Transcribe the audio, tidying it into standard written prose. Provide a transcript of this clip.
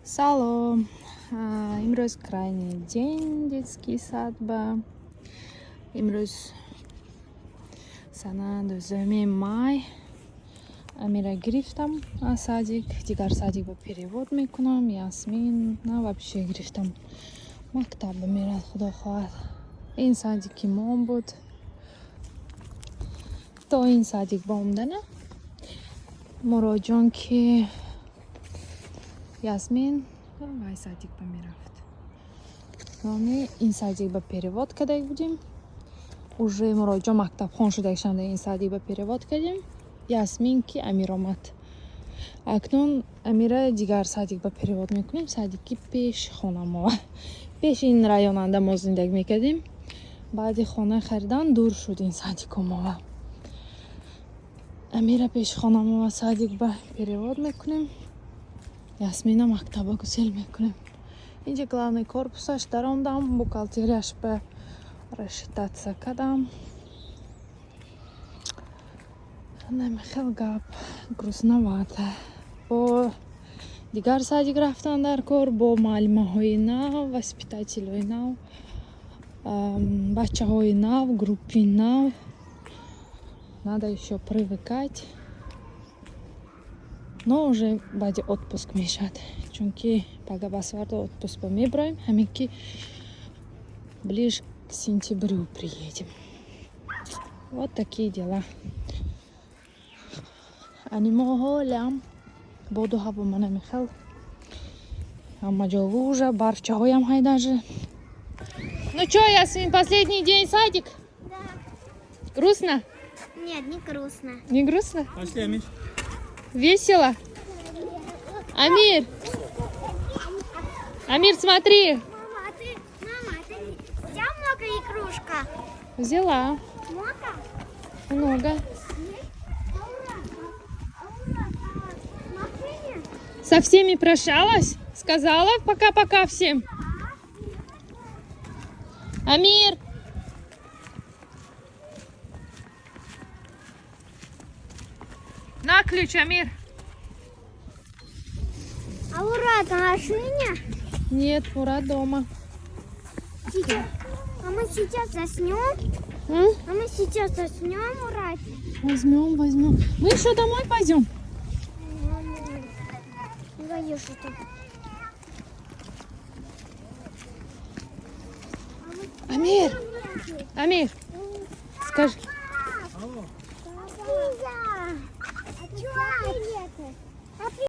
Салом. Имрӯз крайний день детский сад ба. Имрӯз сана 2 май. Амира гирифтам аз садик, дигар садик ба перевод мекунам. Ясмин на вообще гирифтам. Мактаб ба мерад, худо хоҳад. Ин садики мо буд. То ин садик ба омдана. Муроҷон ки Ясмин вай садик ба мерафт. Главное, ин садик ба перевод кардак будем. Уже Муроҷон мактабхон шудакшанда ин садик ба перевод кардем. Ясмин ки Амир омад. Акнун Амира дигар садик ба перевод мекунем. Садики пеш хонамо. Пеш ин районанда мо зиндагӣ мекардем. Баъди хона харидан дур шуд ин садико мова. Амира пеш хонамова садик ба перевод мекунем. Ясмина мактаба гусел мекунем. Инҷа главный корпусаш даромдам, бухгалтерияш ба рассчитаться кардам. Намихел гап, грустновато. Бо дигар садик рафтан дар кор, бо муаллимаҳои нав, воспитателҳои нав, бачаҳои нав, группи нав. Надо ещё привыкать. Но уже баъди отпуск мешавад, чунки пага басварда отпуск ба меброем, ҳамин ки ближе к сентябрю приедем. Вот такие дела. Ани мо ҳолям боду ҳаво мана михел. Ҳама ҷо лужа, барфчаҳоям ҳай даже. Ну чё, Ясмин, последний день садик? Да. Грустно? Нет, не грустно. Не грустно? Пошли, Амир. Весело? Амир! Амир, смотри! Мама, а ты взял много игрушка? Взяла. Много? Много. Аура, а машине? Со всеми прощалась? Сказала пока-пока всем? Амир! На ключ, Амир. Аура, на машине? Нет, Мурат дома. Сейчас. А мы сейчас заснем? М? А мы сейчас заснем, Мурат? Возьмем, возьмем. Мы еще домой пойдем. Не боюсь, что. Амир, Амир, скажи.